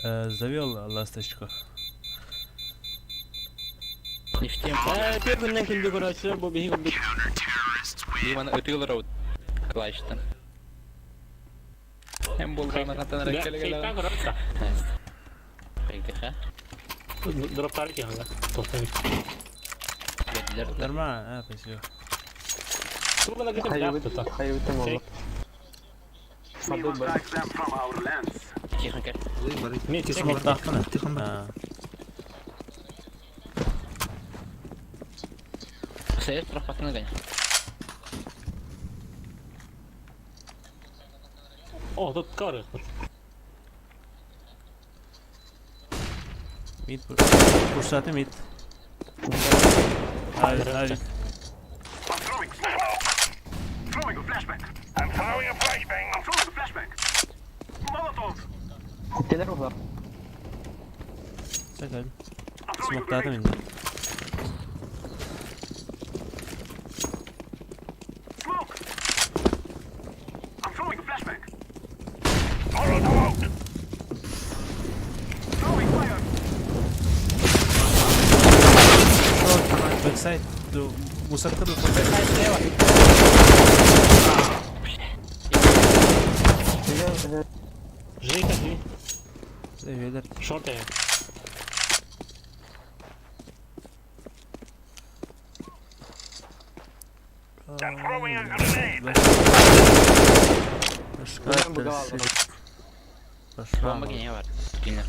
Завел ласточку. Нефтем. Э, күннэн күндү көрөөччүлэр бу биһи курдук. Диманы ытыылар Клайштан. Hem булганы хатан Шейтан көрөбүт Пейдиха. Дроптары киһанга. Тоқтан. Бердилер. Нормально, а, спасибо. Тугана кытып Хайыбыт, тута. хайыбыт болду. Тихо кел. Мен тисе Смоктахпына. Тихон бар. Совет пропатны гань. О, тут кары. Mid Пушаты mid. Hayır, hayır. Келер олар. Çakal. Смоктатым инде. Backside ду мусорка ду. Жейка, жи. Велер. Шорт я. Бомба гене бар. Гене.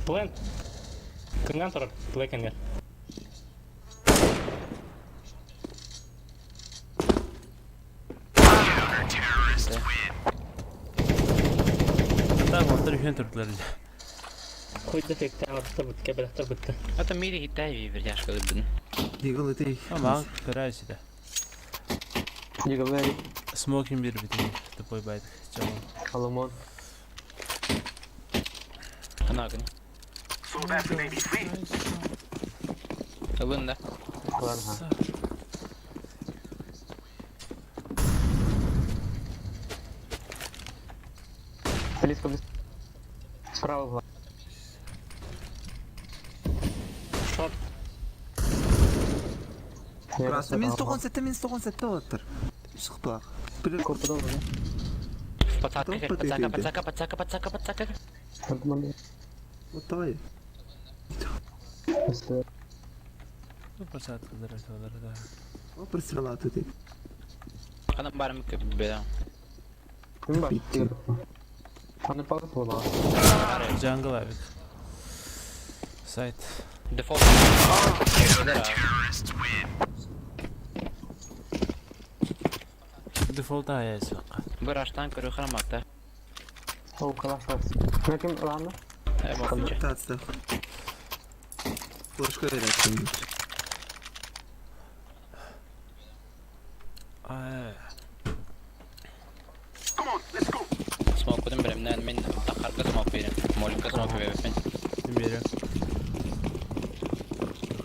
Плен. Кыңган турар, плекенгер. Hatta montar yön türkleri. Койды тектен аттыр бітке, білектір бітті. Это мире хитай bir яшка дыбын. Дигл это Ama көрәсі де. Дигл Смокин bir битин тупой байт. Чамон. Соломон. Ана гын. Ылын да. Ладно. Близко, близко. Справа была. Шорт. Красный минус 97, минус 97 оттыр. Шықпақ. Бір Копыда бар. Подсака, Топ подсака, подойди. подсака, подсака, подсака, подсака. Вот давай. Ну, посадка дыры да. О, пристрела тут. Канам барым беда. Ким бар? Битти. Аны палас була. Jungle abi. Сайт. Дефолт. Дефолт аясы. Бір аштан көрі храмакта. О, калаш бар. Мен ким ыланды? Э, бохунча. Татсы. Флешка верят. Ай. Смок кудым беремнен мен тақарга смок берем. Моликка смок берем. Бері.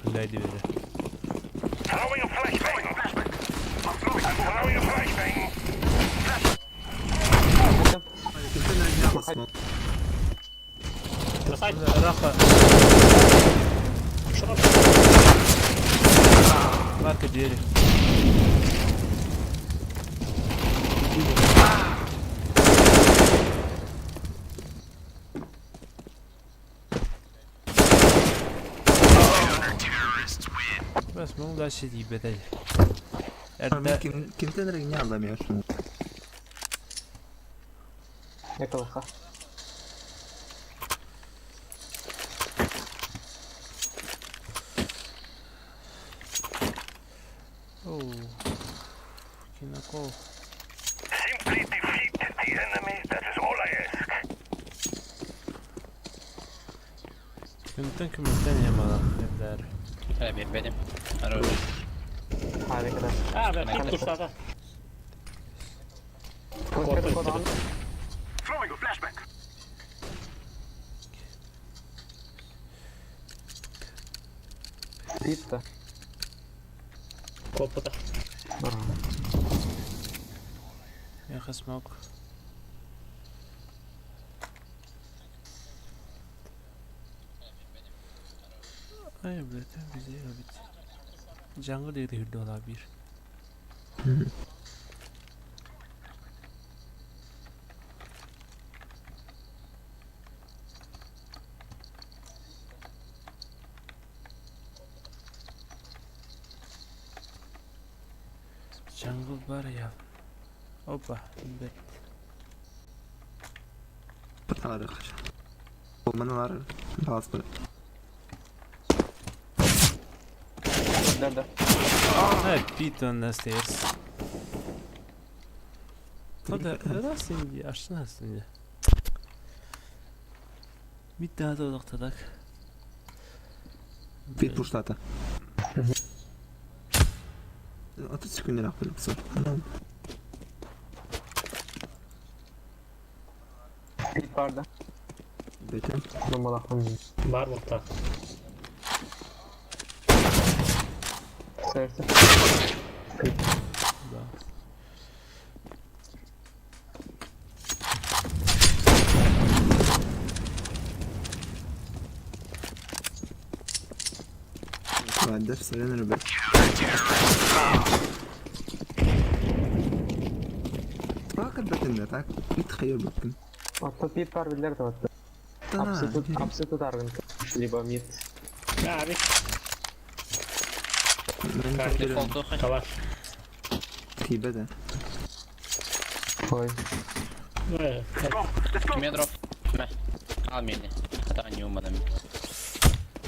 Хындайды бері. Бросай. Рафа. Шорт. Марка двери. Бас мол дальше дибедай. Мен ким кимтен регне аламıyorsun? Yakalaха. Оу. Кинокол. Simply defeat the enemy, that is all I ask. Күнтен күмүнтен ямала эбдер. Э, бербедим. Ару. Hadi kadar. А, бля, пит курсата. Throwing a flashbang. Питта. Копыта. Ага. Миэхэ smoke. Ай, блядь, везде эбит. Jungle диэки үрдү биир. Jungle бар я. Опа, бэт. Алар. Болманалар. Балас бар. Да, да. Pit on the stairs. Hadi nasıl indi? Açtın aslında. Bir daha da odaktadak. Пит пуштата. Отут секунды нахуй написал. Pit vardı. Бетем. Bombalaktan. Баар буолта. Sersi. Да. Вадер, сорян, ребят. Так, бетен, так. Итхайр бетен. Hatta pit var birileri de vardı. Apsi tut, apsi tutardım. Либо mid. Abi. Дефолт Калаш. Тибеде. Ой. Километров. Мә. Ал мени. Ата не умадым.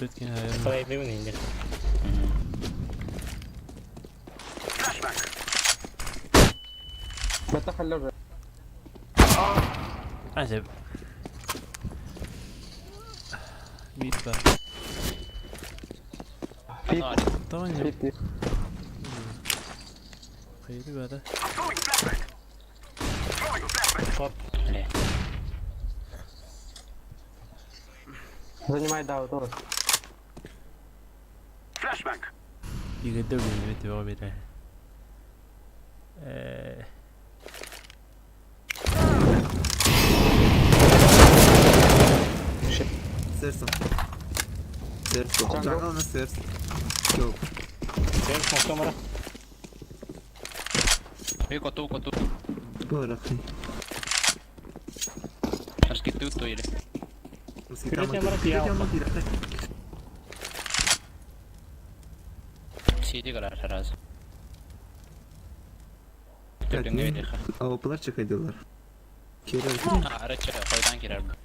Өткен айым. Қалай білмін енді. Бета Acaba. Mid бар. Pit. Tamam ya. Pit. Hayır be de. Бля. Занимай да, вот. Yigitler beni devam eder. Eee. Сердце. Сердце. Джангл на сердце. Йоу. Сен смоктомара. Үй коту коту. Барахи. Раскиту то или. Сиди гараж раз. Төпеңге береха. Авапалар чекайдылар. Керер. А, рыча, қойдан кирер. Бар.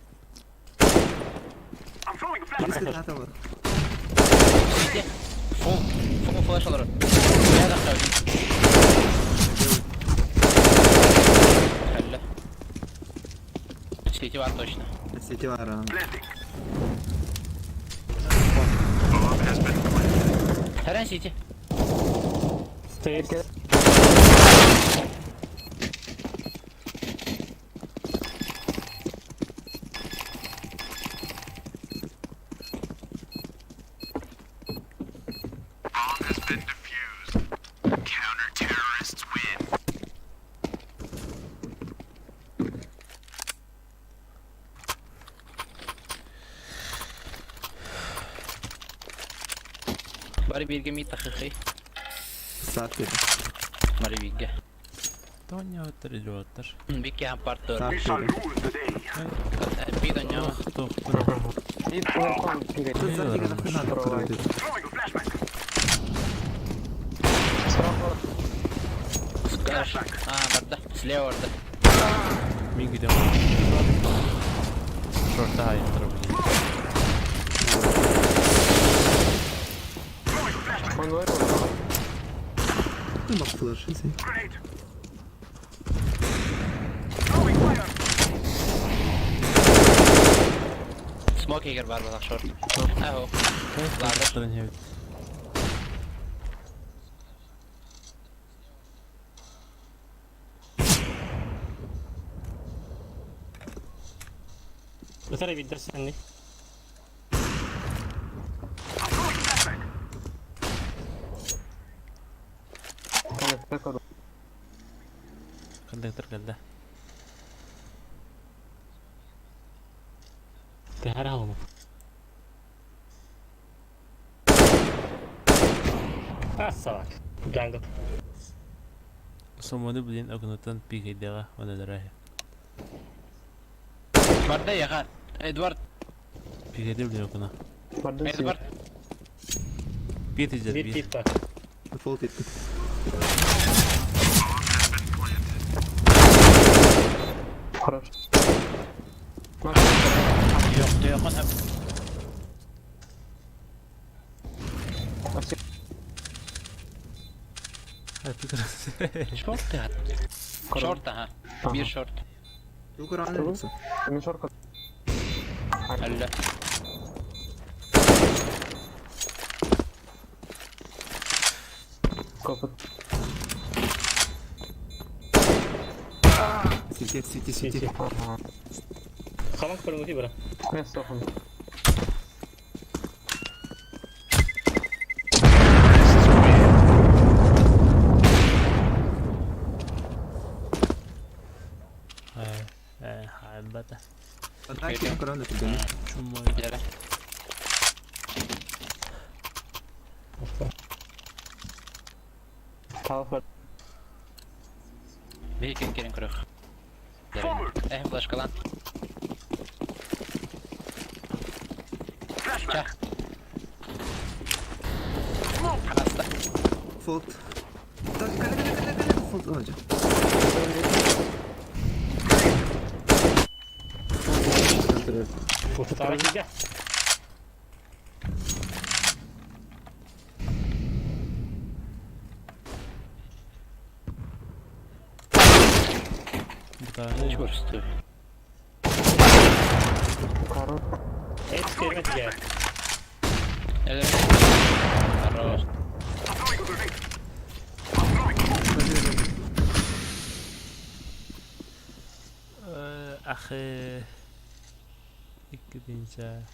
Сиди. Фул, фул флеш алыр. Я да қойдым. Хәлле. Сити бар точно. Сети бар. Хәрән сити. Стоит. Бары бирге ми тахыхы. Саат деді. Бары бирге. Тоня оттар или оттар. Бикке ампар төр. Саат деді. Бидон Ох, тох. Pit welcome. Тут за деген надо көреді. Справа. А, барда. Слева барда. Мен gidiyorum. Short'a hayır tarafı. Он вырвал. Ну, флеш, если. Смок егер бар балақ шорт. Ахо. Ладно. Өтәрі биддерсен не? Он это Коннектор кэллэ. Тэһэр аһылым. Ассалак. Jungle. Сомону билин окнотон пикэйдэҕэ онолоро Барда яха. Эдвард. Пикэйдэ билин окно. Бардым Эдвард. Пит идет Бит бит. бит бар. Дефолт еттим. Хорош. Yok diyor. Short ya. Short ha. Bir short. Yok oranı yoksa. Мен шорка. Алла. Копыт. Сити, сити, сити. Ага. Хаман көрүҥү бара. Мен соқым. Хайбата. Одна кем корона тебе. Чумой. Дere. Тағы бар. Bir kere kere kırık. Dere. Eh flash kalan. Çah. Hasta. Фолт. Так, кale kale kale kale фолт olacak. Тара киирдэ. Бутаны. Чувствую. Корон. Эт кермет ге. Evet. Хорош. Ахы. Иккидинче.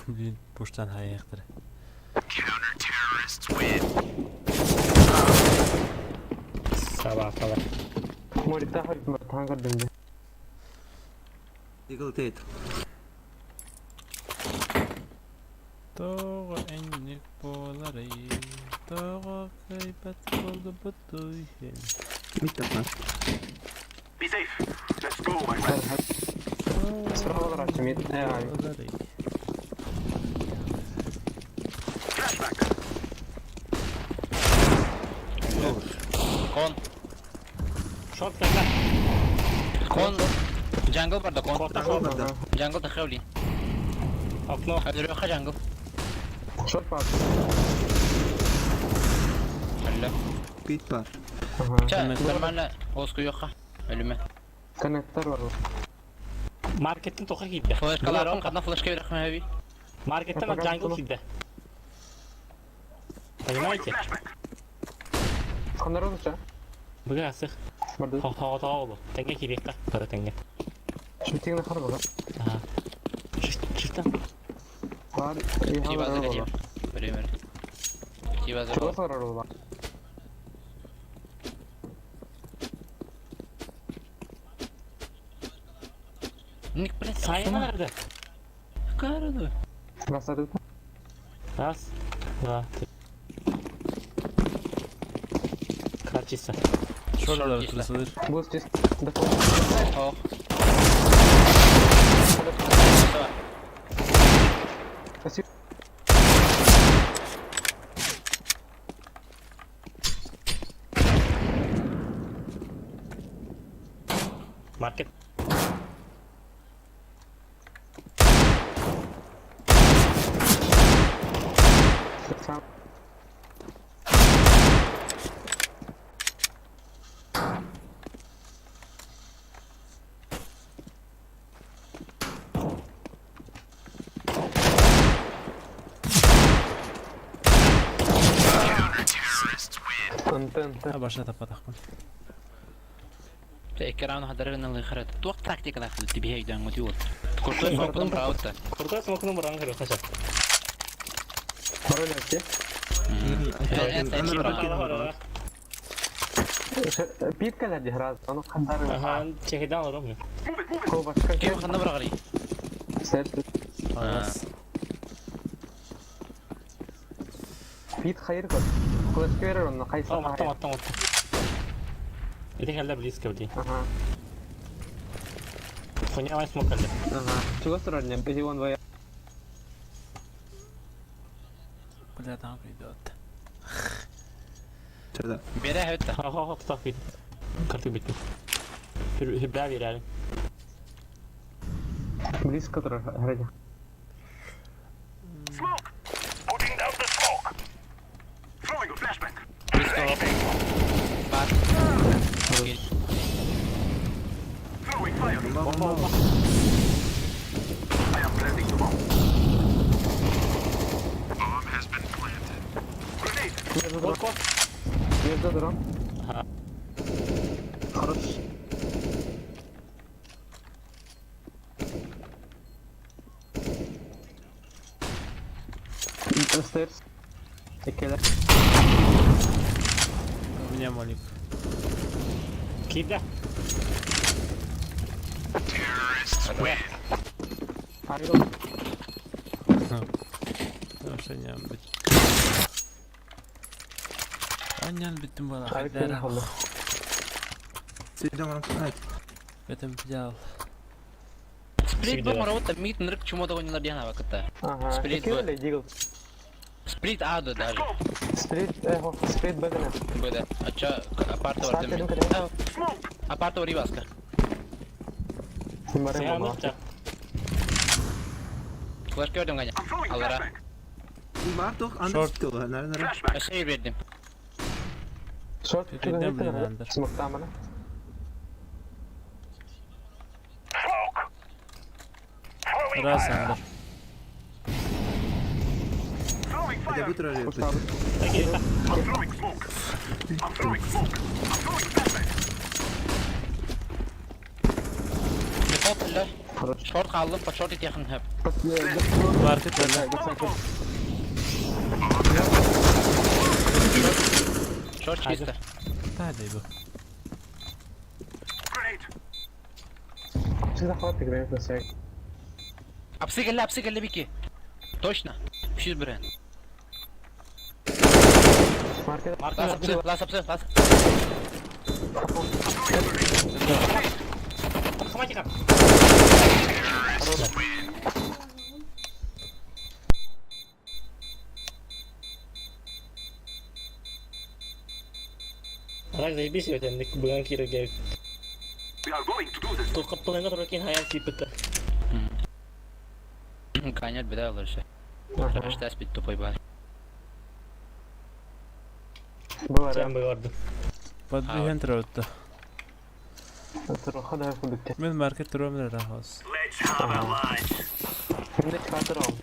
Блин, пуштан хаяқтыр. Саба саба. Моритта харит бар. Таңғыр дымды. Игл тейт. Тоҕо энник буоларый, тоҕо кыайбат буолбутуй Мид тапар. Be safe. Let's go, my friend. Справа ратчы мид. Э, буоларый. Flashback. Kon. Шорт кэллэ. Kon. Jungle barda kon. Корта шорт. Барда. Jungle da xevlin. Окно. Öldürüyor jungle. Шорт бар. Öldü. Пит бар. Ага. Çah. Нормально. Osku yok ha. Ölüme. Коннектор бар. Маркеттен тоха киирдэ. Flash kalan. Kadına flash kevir heavy. Маркеттен jungle киирдэ. Понимаете? Қандар олыша? Бүгін асық. Барды. Хо-хо олу. Теңге киирекка. Бара теңге. Шүтегін қар бар. Ага. Шифтан. Бар. Cibazı kaçayım. Ölüyorum öyle. Cibazı Чего сарар ола? Ник блядь. Сайын nerede? Kardı. Басады. Раз, два, три. чисто. Шордалар Шорт турсалар. Boost чисто. Дефолт. Ох. Спасибо. Маркет. Сам. Антен, А башына таппатахпын. Экран хадарын лыхарат. Туох тактикалаах тибиһэ өйдөөн гутуут. Куртой соппутун браутта. Куртой смокну баран көрө хаша. Пароль вообще. Пит кэлэр дихраз, ону хандары. Аха, чехидан алырым. Колбаска. Ким ханна бараҕарый? Сэр. Алас. Пит хайыр көр. Кылышка берер онно хайса. О, маттам, маттам, маттам. Ити хәлдә близко бди. Ага. Хуйня май смок хәлдә. Ага. Чего сродня? Бези вон двоя. Бля, там придет. Чада. Бере хөттэ. Ха ха ха тутак бит. Картык бит. Хүрбә бирәр. Близко турар, ради. Smoke! Putting down the smoke. Throwing a flashbang. Близко. Бар. Throwing fire. Бомба, бомба. I am planting the bomb. Bomb has been planted. Grenade. Между дрон. Между дрон. Ага. Хорош. Stairs. Иккилэр. У меня молик. Кидә. Аргол. Вообще бит. Аннан биттим бала. Аргол холло. Сидем айт. Этом взял. Сплит бу маравытта мит нырк чумода ойнолар диэн абакытта. Ага. Сплит Иккилэр дигл. Сплит А да даже. Сплит, эхо, сплит бэгнэ. Быда. Ача апарта Старт бардым. кэлин Апарта орибаска. Барым Сән бомба. чак. Флеш көрдүм ганя. Алара. Бар тох, анда Шорт. çıktı. Nere nere? Өсөй бердим. Шорт Передам, блин, Андер. Смоктамана. Smoke. Throwing Раз, fire. Андер. Throwing Hadi fire. bu tarafa Кустабы. I'm throwing smoke. I'm throwing smoke. I'm throwing flashbang. Дефолт эле. Хорош. Шорт калдым, по шорт итехин хөп. Маркет эле. Шорт чисто. Да, дай бог. Grenade. Захват играет на всякий. Апсы келле, апсы келле бики. Точно. 300 бирен. Маркет. Лас апсы, лас апсы, лас. Хватит. Рак заебись, я тебя бүгін кире келіп. We are going to do this. Тоқып тұрып екен хаял тиіп бітті. Канят беда алыр ше. Ага. Штас бит тупой бар. Было Сән барды. Подбеген троутта. Троха да кудыкте. Мен маркет турам рахос. Let's have a lunch. Мин чатырам.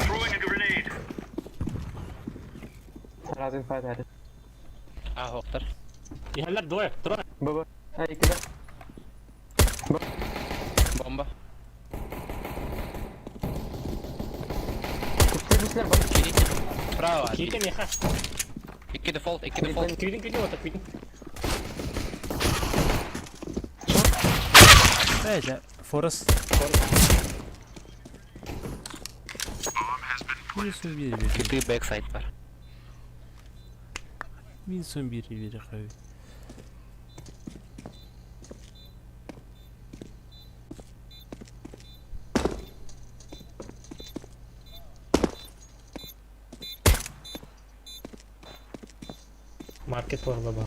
Throwing a grenade. Разин файт А хоқтар. Ихәлләр двое, трое. ББ. Ай, кида. Бомба. Күптер бар. Кирите. Справа. Кийтен яха. Икки дефолт, икки дефолт. Күйдің күйдің ота күйдің. Эжа, Форест. Форест. Киты бэксайд бар. Минус 11 биэриэххэ эбит. Маркет буолла бу.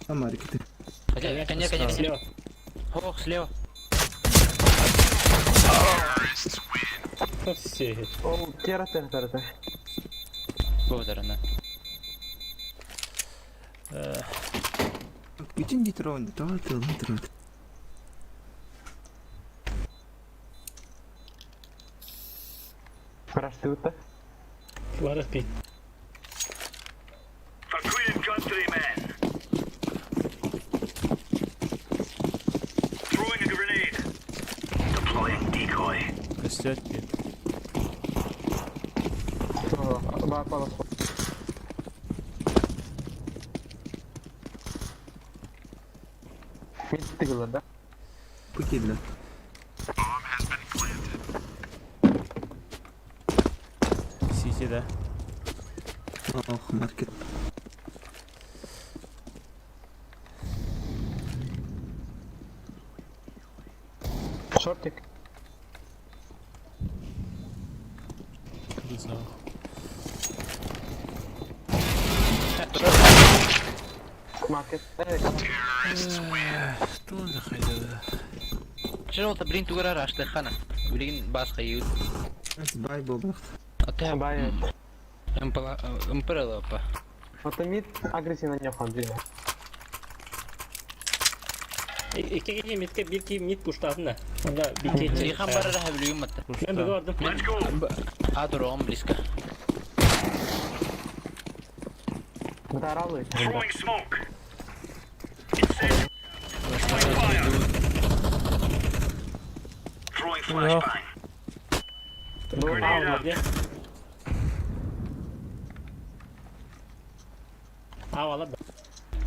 А маркеты. Хотя, коня, коня, коня. Слева. Ох, слева. Все. Ол тиэрэ тарата. Бу сторона. Бүтүн дитровын тоҕо тылын турат. Раштыбыта. Бары пит. For Queen and country, men. Throwing a grenade. Deploying decoy. Көстөөт диэн. Баар палас. Мид тыгылар да? Бу киирдэ. Сити да. Ох, маркет. Шортик. Не знаю. Маркет. Э, Что он заходил? Желто, блин, тугара рашты хана. Блин, бас хают. Бай буолбах. А ты Бай. МПРЛ, па. Вот мид агрессивно не хон, Икки киһи мидкэ биир киһи мид пуштаатын да. Онда биир киһи Тихан барара хабилюм матта. Мен бөҕө бардым. Let's go. А дуром близко. Даралы. Throwing smoke. Incendiary. Throwing fire. Throwing flashbang. Grenade out. А, ладно.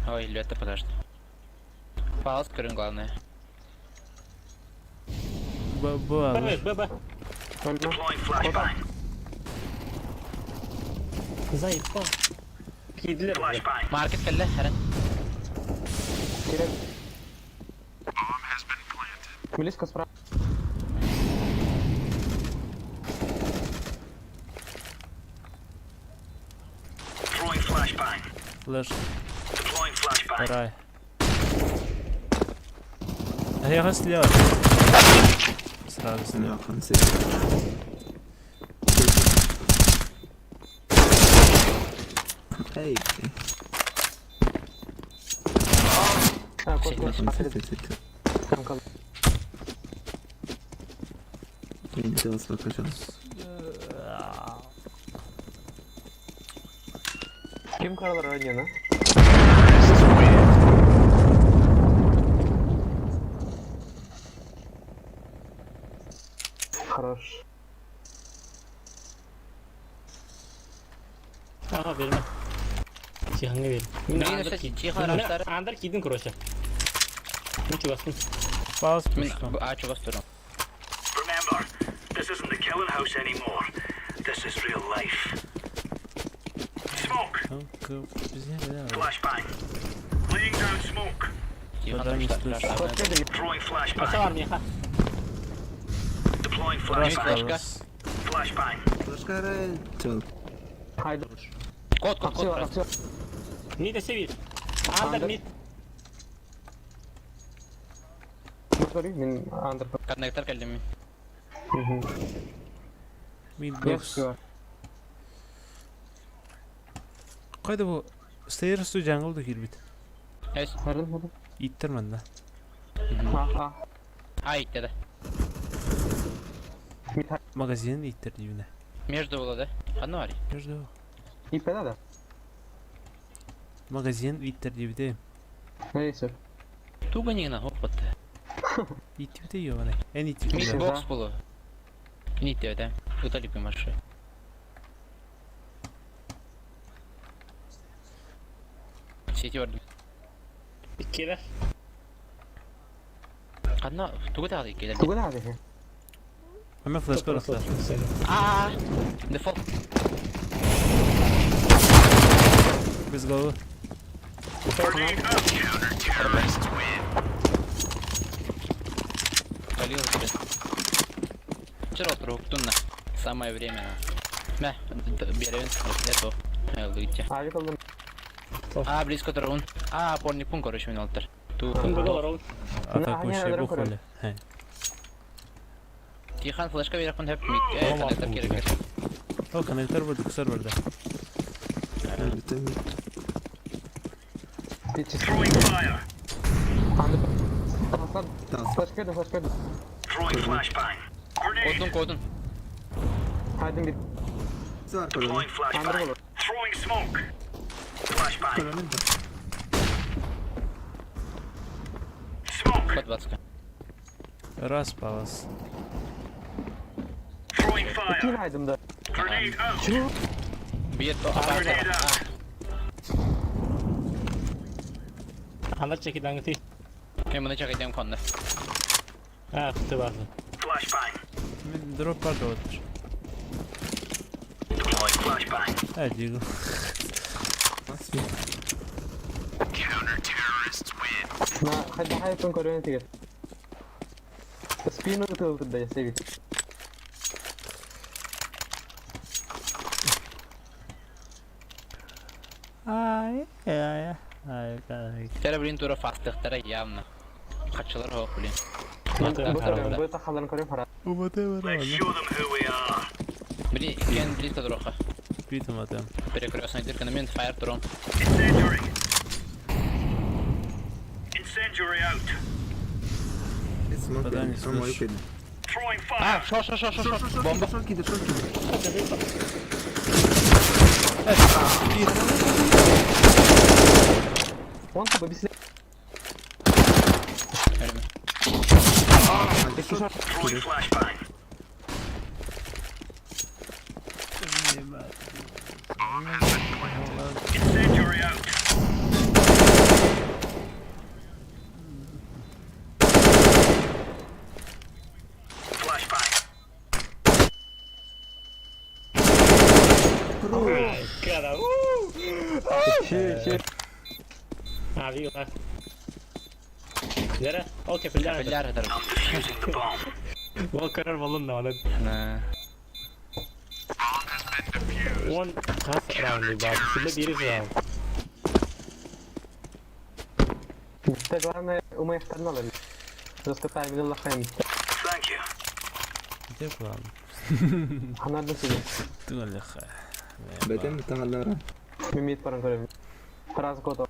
Ой, лето подожди. Палас көрүн главное. Б, Б, Б, Б, Б. Deploying flashbang. Заебал. Киирдилэр. Flashbang. Маркет кэллэ, харан. Близко справа. Throwing flashbang. Флеш. Deploying flashbang. Вторая. А я слева. Сразу слева. Хаан Эй, А, кот, кот, сет, сет, сет. Там кол- Я не делал свой кожан. Ким каралар ойнена? Хорош. Ага, берме. Тихоңа бер. Блин, кстати, тихо, Раштар. Андер кийдин, короче. Ну, чугасын. Палас Мин пушка. А чугас турам. Remember, this isn't the killing house anymore. This is real life. Smoke. Flashbang. Laying down smoke. Тихо, Вода не там слышу. Throwing Аса flashbang. бар миэхэ. Deploying Раз flashbang. палас. Flashbang. Флешкара, чел. Хайда. Кот, кот, кот. Апсила, апсила. Мид өссө биир. Андер мид. Смотри, мин андер. Коннектор кэллим мин. Мидбокс. Кайда бу? Стейр су jungle да киирбит. Эс. Харын, харын. Иттер манна. А, а. А иттэ да. Мид Магазин иттер дибине. Между было, да? Одно ари. Между. ИП да? Магазин иттер дибите. Neyse. Туга не на хоппот. Иттибите ёбаный. Эн иттибите. Мид бокс было. Не те, да. Утали маши. Сети бардым. Иккилэр. Одно, туга тагы иккилэр. Тугу да abi. Ама флешка рахта. А, дефолт. Без головы. Grenade out. Counter-terrorists win. Полил тебе. Вчера труктунна. Самое время. Мә, беревин, это. Лыйте. Авик алdım. А, близко турун. А, опорник пункт, короче, мен алттыр. Ту. Кун болар ол. Атакующие они бухали. Хе. Тихан флешка берек хеп мид. Коннектор керек. О, коннектор burada, kısar burada. Бітем мид. Пичи. Throwing fire. Анды. Таслар. Тас. Флешка да флешка. Throwing flashbang. Grenade. Кодун, кодун. Хайдın bir. Бар көрөм. Deploying flashbang. Анды Throwing smoke. Flashbang. Көрөм да. Smoke. Под 20. Раз палас. Throwing Кин fire. хайдым да. Grenade out. Бир, Grenade out. Анда чекидан ти. Мен муну чакайтем конны. А, куту барды. Flashbang. Mid drop var da otur. Deploying flashbang. Hadi Eagle. Counter-terrorists win. На хайда хайдын көрөм тигер. Спину тылды да севи. Ay ay ay ay. Тера, блин, тура фастыктара явно. Хачылар хок, блин. Бу көрөм, бу тахаларын көрөм хара. Let's show them who we are. Блин, кен близко туруха. Битым атам. Перекрестный дырка, мен фаер турум. Incendiary. Incendiary out. Смок. Подай не Там мой слышу. киди. Throwing А, fire. шо, шо, шо, шо, Шо, шо, шо, шо, бомба. шо, киди, шо, киди. Он таба бисле. Throwing flashbang. Incendiary out. Flashbang. Кара. Ши, ши. А, ви бар. Жара, ол кепилляр. Капилляр это. I'm defusing the bomb. Ол көрөр болун да оны. Он хас раунды бар. Сибе бири раунд. Битте главное умаяктарын алыр. Заскатай мин Аллахайм. Thank you. Где план? Ханардын сиги. Тулеха. Бітем таңалара. Мен мид баран көрөм. Раз кото.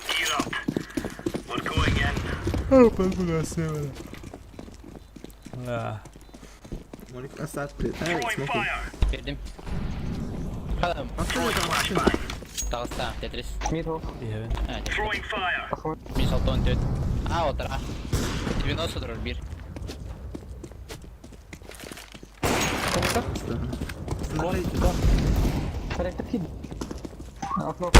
Gear up. We're going in. А, Моник асат. Ай, Throwing смок. fire. Бердим. Кадам, Throwing flashbang. тагыста, Тетрис. Мид хо. Евен. А, Тетрис. Throwing fire. Тахма. Мен салтон төт. А, отыр, а. 90 турur бир. Характер хид. Окно.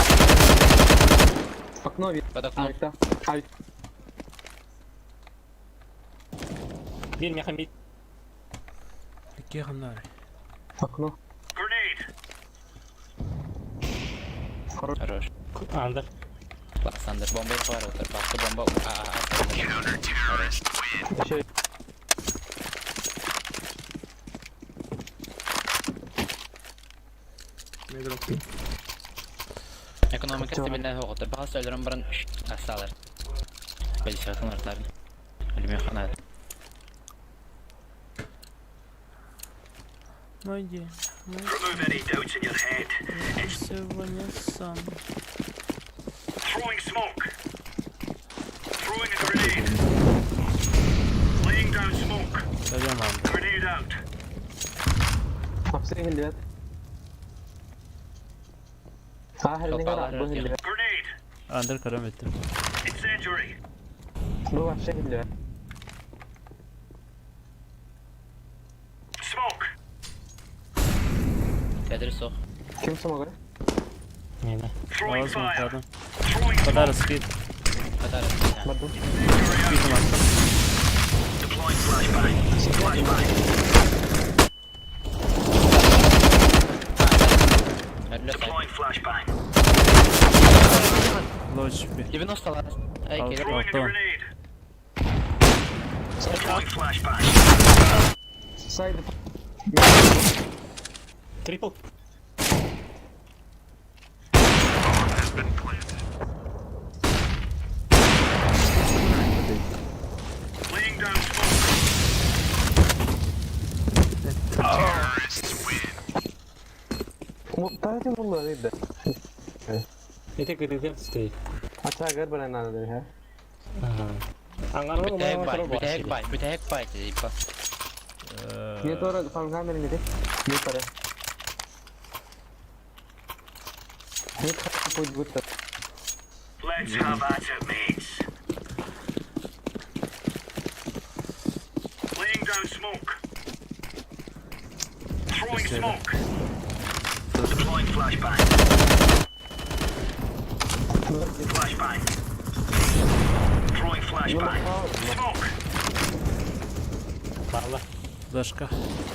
Окно вид. Под окном. Авик да. Авик. Бир меха мид. Какие ханары? Окно. Grenade. Хорош. Андер. Классандыр. Бомба бар отыр. Басты бомба. А, а, а. Counter-terrorists win. Еще Мен дроп. Экономика стабильная отыр. Бағасы өлірім бұрын асалар. Полиция артарын. Өліме ханады. Мой день. Remove any doubts in your head. It's Сегодня сам. throwing smoke. Throwing a grenade. Laying down smoke. Пойдем, мам. Grenade out. Апсы хилдибет. А, хернеге бу хилдибет. Grenade. Андер карам ettim. Incendiary. Бу вообще хилдибет. Smoke. Тетрис соқ. Ким смогу? Мені. Throwing Ağzım fire. kadın. Throwing Kadar smoke. speed. Катар. Бардым. Incendiary out. Deploying flashbang. Flashbang. Өлі сайт. Deploying flashbang. 90 last. Эй, Ал- кэлэр. Throwing a Алтан. grenade. Throwing flashbang. Сайд. Трипл. Laying down smoke. Таратин булла дейdi. Это кыргыздар стоит. Ача гэр баран надо дейdi. Ага. Аңарны Бүтэһик умайма бай, турар бүтэһик баар. бай, бүтэһик бай типа. Не тора фалгамер не Не тора. Не путь будто. Let's have at it, mates. Laying down smoke. Throwing smoke. Deploying flashbang. Flashbang. Throwing flashbang. Smoke. Баалар. Флешка.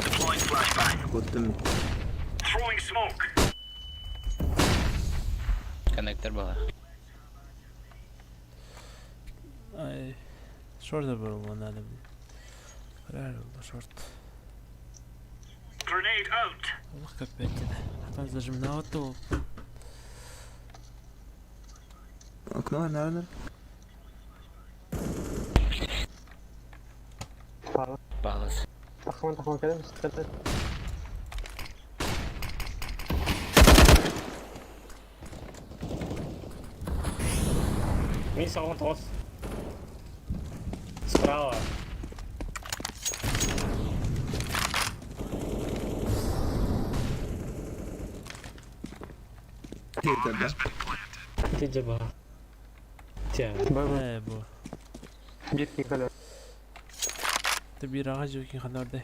Deploying flashbang. Куттум. Throwing smoke. Коннектор была. Ай. Шорт да был надо мне. Реально шорт. Grenade out. Олох капец. Там зажимна то. Окно, наверное. Балас. Тахман тахман кэлэн кэлэн. Мин саҕан тоҕус. Справа. Киирдэ да. Ити дьэ баар. Тя. Б Э бу. бир кэлэн. Ты бир аға жөкин ханарды.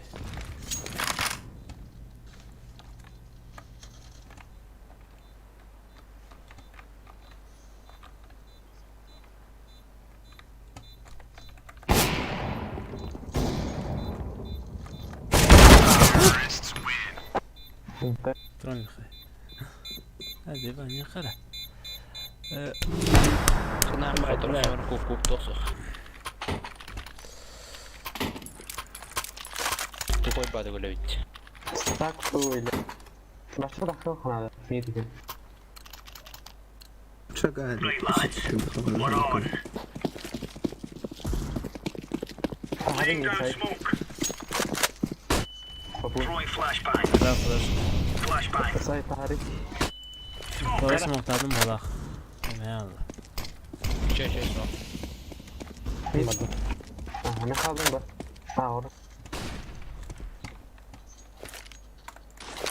Тронхэ. Hadi ben yakara. Ханаар хотор хор кук кук тосох. Тупой бады гулевить. Так или. Башка тахман ханада. Не дейdi. Шагай. Right, lads. We're on. Laying Тахарын down сайд. smoke. Бабу. Throwing flashbang. Да, флешка. Flashbang. Сайд тахары. Smoke. Флеш смоктадым балах. Не алла. Че, че, что? Ага, мен қалдым ба. А, ора.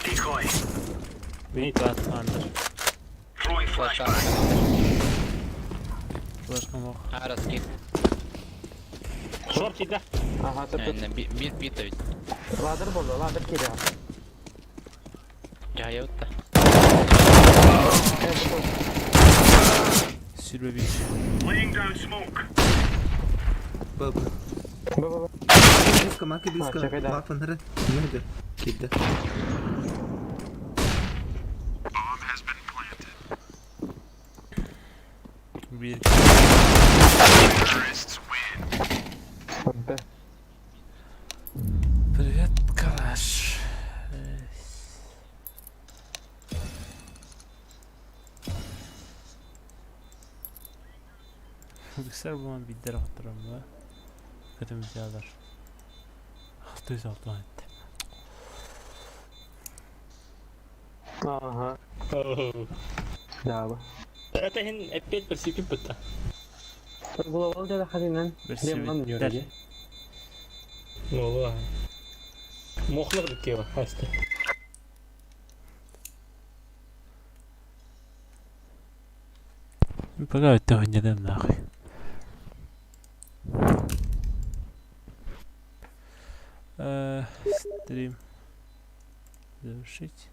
Decoy. Мид. Бат андер. Throwing Флешка. flashbang. Флешка мох. А, раскид. Шорт киирдэ. Ага, сөп. Бит бит ведь. Ладыр болды, ладыр кире. Жайотта. Сүрбе бир. Laying down smoke. Б, Б. Б, Б, Б. Близко, маки близко. А, чекай, да. Лапан, ре. Мега. Киирдэ. Бир. Б. Привет, калаш. Bilgisayar bulan bidder hatırım va. Kötü müziğalar. 606 etti. Ага. Да, ба. Это хин опять присыпи бытта. Бұл ол деді хадинен. Bir Лемон sivitler. юрги. Ну ладно. Мохлар дикева, хаста. Пока это не дам нахуй. Стрим. Завершить.